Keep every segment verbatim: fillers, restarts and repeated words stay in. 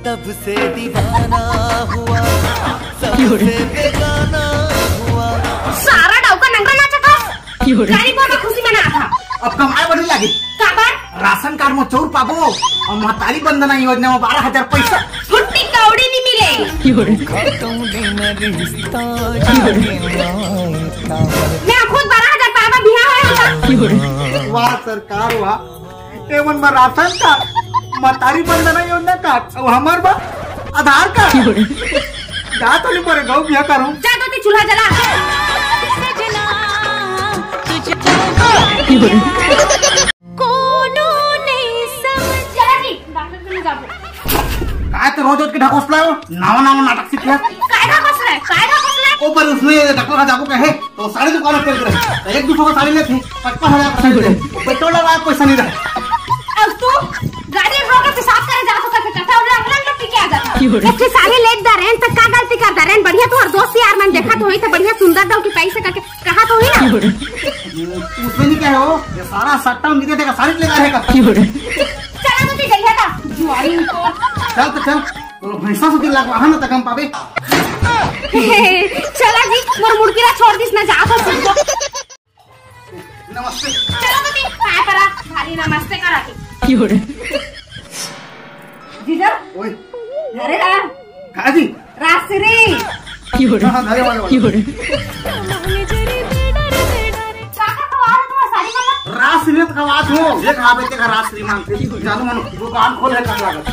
सबसे दीवाना हुआ, सबसे बेगाना हुआ। सारा डौका नंगा नाचत हस। गाड़ी पर खुशी मनात हस। अब कमाए बर नइ लागे। काबर? राशन कार्ड म चाउर पाबो अउ महतारी वंदना योजना म बारह हजार पैसा। फुट्टी कौड़ी नइ मिले। मैं खुद बारह हजार पाबो, बिहाव होय होता। वाह सरकार वाह, एमन बर राशन कार्ड, महतारी वंदना योजना कार्ड, अउ हमर बर आधार कार्ड। जा तो नहीं पड़े, गऊ बिहा करूं। जा तो ते चूल्हा जला। कोनो नहीं समझ। चला जी, डॉक्टर के लिए जाबो। काय तो रोज रोज के ढकोसला हो, नवा नवा नाटक सीख ले। काय ढकोसला है? काय ढकोसला है? ऊपर उसमें डॉक्टर का जाबो कहे। तो साड़ी दुकान पे रहे। तो एक दूसरे को साड़ी लेते, पचपन हजार का साड़ी दे। पेट्रोल डलवाए पैसा नहीं रहा। अब तू गाड़ी रोक के पेशाब करे जा तो करके कथा उल्ला उल्ला करके क्या जाता? एक ठे साड़ी लेट दा रहन, तो का गलती कर दा रहन? बढ़िया तोहर दोस्त यार मन देखा तो होई, तो बढ़िया सुंदर डौकी पाई से करके कहा तो होई ना। उसमें नहीं कहे हो, ये सारा सट्टा में देगा, साड़ी लेगा रहेगा। चला तो ती गई है ना, जुआरी को। चल तो चल। तो भैंसा से दिल लगवा ना तक हम पावे। चला जी, मोर मुड़की ला छोड़ दिस ना, जा तो सुन। नमस्ते। चला तो ती, पाए परा, खाली नमस्ते करा के। जीजा, ओए। अरे राम। का जी? राश्री। हाँ, हाँ, धरे वाले, वाले। काका को आ रहा तुम्हारा शादी वाला? राश्री तो का बात हो, एक हाँ बेटे का राश्री मांगते। जानू मनो, दुकान खोले का लागत।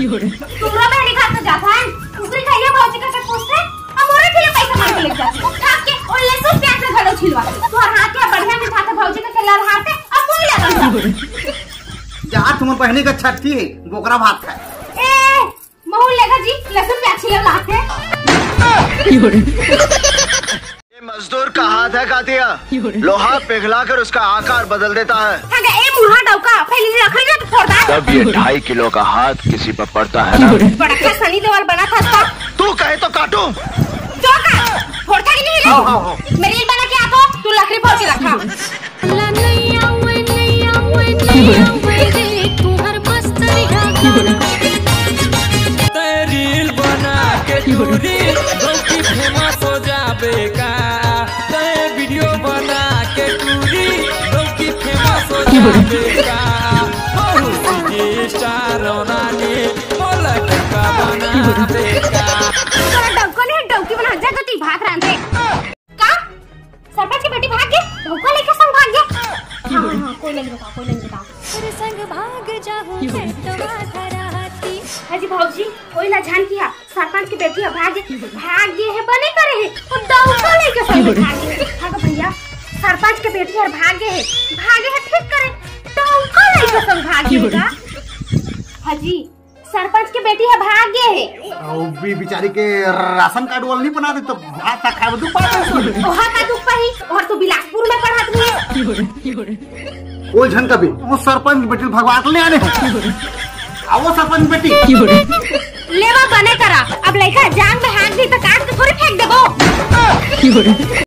तुम्हारा बहनी घर तो जाता है, दूसरी खाइए भौजी का सब पूछते, अब मोरे के लिए पैसा मांग के लेके जाते। खाके, और लहसुन प्याज से घलो छिलवा। तू हाथ के बढ़िया में खाते भौजी का केला हाथ है, अब मोरे लगा। जा, तुम्हार बहनी का छठी है, बोकरा भात खाए। ए, महू लेगा जी, लहसुन प्याज छिले लाते। ये मजदूर का हाथ है कातिया, लोहा पिघला कर उसका आकार बदल देता है। अगर ए मुहा डौका, पहले लकड़ी ना तो फोड़ दा। तब ये ढाई किलो का हाथ किसी पर पड़ता है ना। बड़ा का सनी देओल बना था तो। तू कहे तो काटूं। जो का, फोड़ था कि नहीं रे? हाँ, हाँ, हाँ। मेरी बना के आ तो, तू लकड़ी फोड़ के रखा। तै रील बना के टूरी लौकी फेमस हो जाबे का। तै वीडियो बना के टूरी लौकी फेमस हो जाबे का। बहुत स्टार रानी मोला का बनाबे का। तोरा डौको नहीं, डौकी बना जा तो ती भात रांधे। का? सरपंच के बेटी भाग गे? धोखा लेके संग भाग गे? हाँ, हाँ, हाँ, कोई नहीं बताओ, कोई नहीं बताओ। तेरे संग भाग जाऊं मैं तो माथा रहती। हाँ जी भौजी, कोई ला जान किया, सरपंच के बेटी भाग गे, भाग गे है, बने करे है, वो धोखा लेके संग भाग गे। हाँ तो भैया, सरपंच के बेटी हर भाग गे है, भागे है ठीक करे, धोखा लेके संग भाग गे का? हाँ जी, सरपंच के बेटी ह भाग गे हे। अउ बी-, बिचारी के राशन कार्ड वाला नहीं बना दे तो भात ना खाए बर दुख पाता है। ओहा का दुख पाही, ओहर तो बिलासपुर में पढ़त रही। ओ झन कभी, वो सरपंच बेटी भगवान को ले आने। आ वो सरपंच बेटी। लेवा बने करा, अब लइका जांग में हाथ दी तो काट के थोड़ी फेंक देबो।